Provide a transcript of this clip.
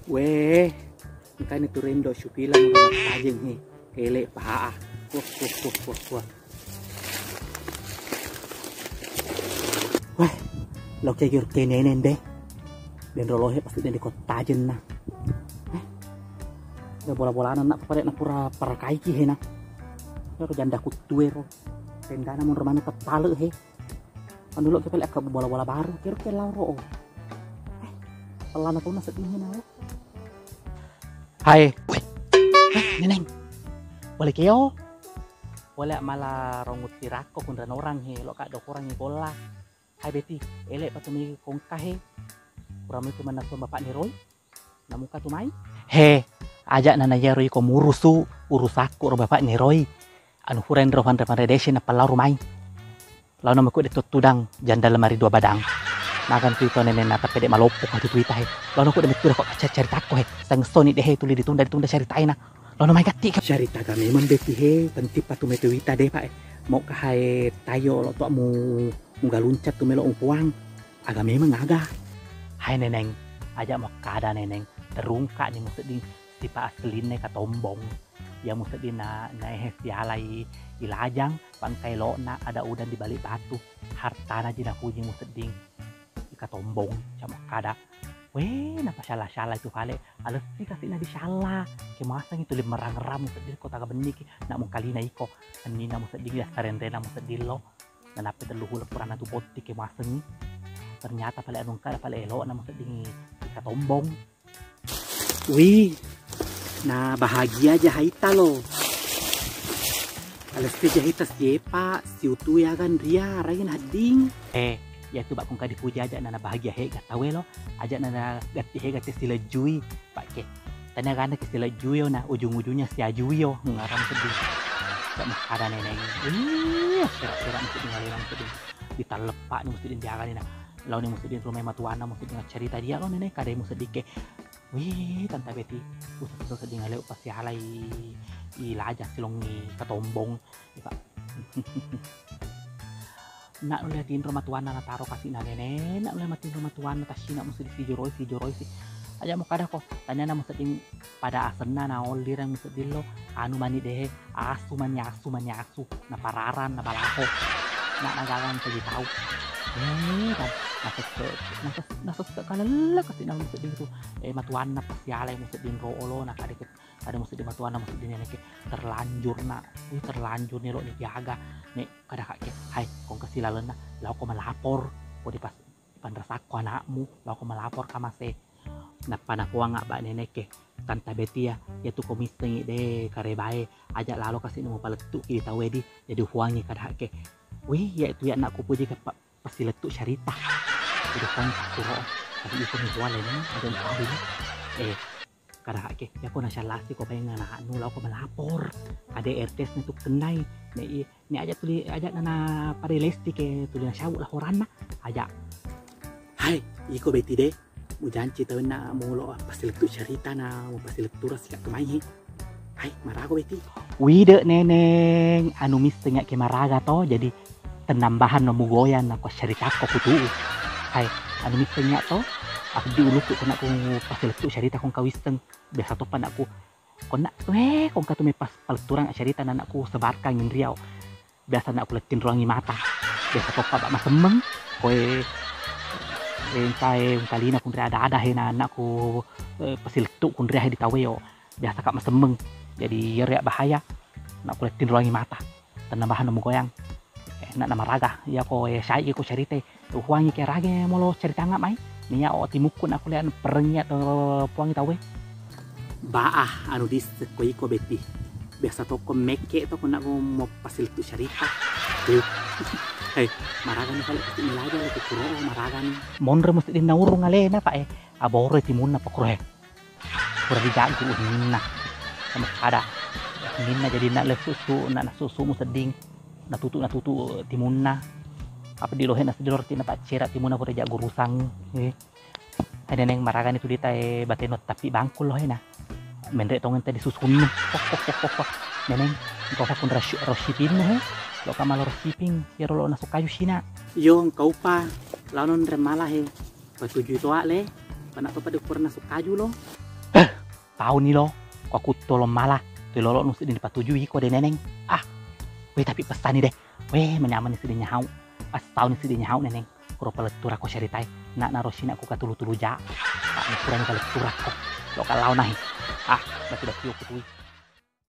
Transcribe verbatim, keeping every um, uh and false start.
Weh, engkani tu rendo syupilang rumah tajeng he. Ele' paha. Wah, wah, wah, wah, wah. Weh, lo ke gir ke nenen deh. Den rolo he pasti den di kota tajeng na. Eh, ada bola-bolana nak pada na pura parakaiki he na. Ero janda kuttue ro. Tendana mun romana tettale he. Anu lo ke pale akka bola-bola baru kero ke lauro. Eh, pelana tona sedih he na. Hai. Weh. Eh, Neneng. Boleh keo? Boleh mala rongut tirakko kunran orang he, lo kak dokorang he bola. Hai Beti, ele' patu megi kongka he. Pura mui tu mannasu bapak niroi. Namuka tu mai. He, aja' nana iyaro iko murusu urusakku ro bapak niroi. Anu fura enro fanre-fanre desi nappa lao rumai. Laono mekko de' to tudang janda lemari dua badang. Makan tu ito nenena tapi de' maloppo ko tu ita he. Laono ko de' mettu ko cari-cari takko he. Sangsoni de' he tuli ditunda-ditunda cari taina. Laono mai gatti ka. Cari taga memang Beti he, penting patu metu ita de' pak e. Mau ka hai tayo lo to mu mugaluncat tu melo umpuang. Aga memang aga. Hai Neneng, aja' makkada Neneng. Terungka'ni musedding sipa aslinna katombong. Iya musedding na, na ehe sialai ilajang, pangkai lo'na ada udang di balik batu. Hartana ji napuji musedding ika tombong, cama kada. Weh, napasala-sala itu pale. Alessi kasi na disala. Kemasangi tuli merang-rang musedding ko taga benniki. Nak mengkalina iko. Ennina musedding ya sarenrena musedding lo. Nanappe tellu hula purana tu botti kemasangi. Ternyata pale anu kada pale elo na musedding ika tombong. Wih, na bahagia jahaita lo. Alessi jahaita siepa, siutu yagan ria, rain hadding. Eh, ya tu bakung kadi puja aja nana bahagia hega tawe lo, aja nana gatti hega te silejui, pakke. Tanya gana ke silejui yo na ujung-ujungnya siajui yo, ngarang sedih. Tak ada neneng. Iya, serak-serak sedih ngalirang sedih. Ditalleppa ni musedding diagani na. Launi musedding rumai matuanna musedding cerita dia lo neneng kadai musedding ke. Wih, tanta Beti, usah sedding aleu pasti alai i laja silongi katombong. Ipa. Nak nulle tinro matuanna nataro kasi na nene, nak nulle matinro matuanna tassina musti sijoroi, sijoroi si. Aja mo kada ko, tanyana musedding pada asenna na ollirang musedding lo, anu mani dehe, asu mani, asu mani, asu, na pararan, na balaho. Nak nagagang saji tau. Eh, kan, nasesse, nasesse, nasesse kalella kasi na musedding tu. Eh, matuanna pasti alai musedding ro olo, na kade ke, kade musedding matuanna musedding nene ke terlanjur na. Wih, terlanjur ni lo ni jaga. Nek kada kak ke, hai, kong kasi lalenna, lao ko melapor, ko dipas, panrasakko anakmu, lao ko melapor kamase. Nappa napoang abba nenek ke, tanta Betia, ya tu ko missengi de karebae, aja lalo kasi nemu palettu ki di tau edi, jadi ufuangi kada ke. Wih, ya itu ya anakku puji ke pa-, pasilettu syarita. Jadi ufuangi kuro, tapi itu ni ufuang lainnya, ada ufuangi. Eh, kada ke, ya ko nasyallasi ko paeng anaknu, lao ko melapor. Ada R T S na tu kenai. Ne i-, Ni aja tuli, aja nana pada lesti ke tuli nasyau laporanna. Aja. Hai, iko Beti de. Mujanci tawenna mulo pasilettu syarita na mupasilettura sika kemai he. Hai, marago Beti. Wide neneng, anu misseng ke maraga to, jadi tenambahan no mugoyang na ko syaritakko kutu. Hai, anu misseng to, aku diuluku kena ku pasilettu syarita kong kawisseng. Biasa toppa nakku Konna, weh, kongka tu me pas paletturang acarita anakku sebarkan inriau. Biasa anakku lettinroangi mata. Biasa toppa bak masemmeng. Koe, eh, engkae ungkalina kunri ada-ada he na anakku, eh, pasilettu kunri he di taweo. Biasa kak masemmeng. Jadi, iya ria bahaya. Anakku lettinroangi mata. Tenna bahan mugoyang. Eh, na, namaraga, iya ko, eh, syai ko cerita. Uhuangi ke rage molo cerita nggak mai. Nia o timukku nak kuliah perengi atau puangi tawe. Baah, anu dis ko iko Beti. Biasa toko mekke to ko nak mau pasil tu cerita. Tuh. Hei, maraga ni kali pasti melaja lo kuro maraga ni. Monro mesti dinaurung alena pak eh. Aboro timunna pakro eh. Pura dijaggu ninna. Sama kada. Ninna jadi nak lesusu, nak nasusu musedding. Natutu, natutu timunna. Apa di lohe nasi roti na paccera timunna pura jaggu rusang. Eh. Hai neneng maraga ni tulita eh bateno tapi bangkul lohe na. Menre tongen tadi susunnu. Pok, pok, pok, pok, pok. Neneng, engkau pakun rosipinnu he. Lo kamalo rosiping, kiro lo nasu kayu sina. Yo, engkau pa. Lanon remala he. Patujui toa le, pana to pada kurang nasu kaju lo. Tauni lo, ko aku tolong mala, tu lolo nu seddi dipatujui ko de Neneng. Ah, weh, tapi pesani de. Weh, manyameng ni seddi nyahau. Pas tauni seddi nyahau Neneng. Kuro palettura ko syaritai. Nak naro sina ku katulu-tulu ja. Tak ni kurang palettura ko. Lo kalau nahi. Ah, batu-batu ku tui.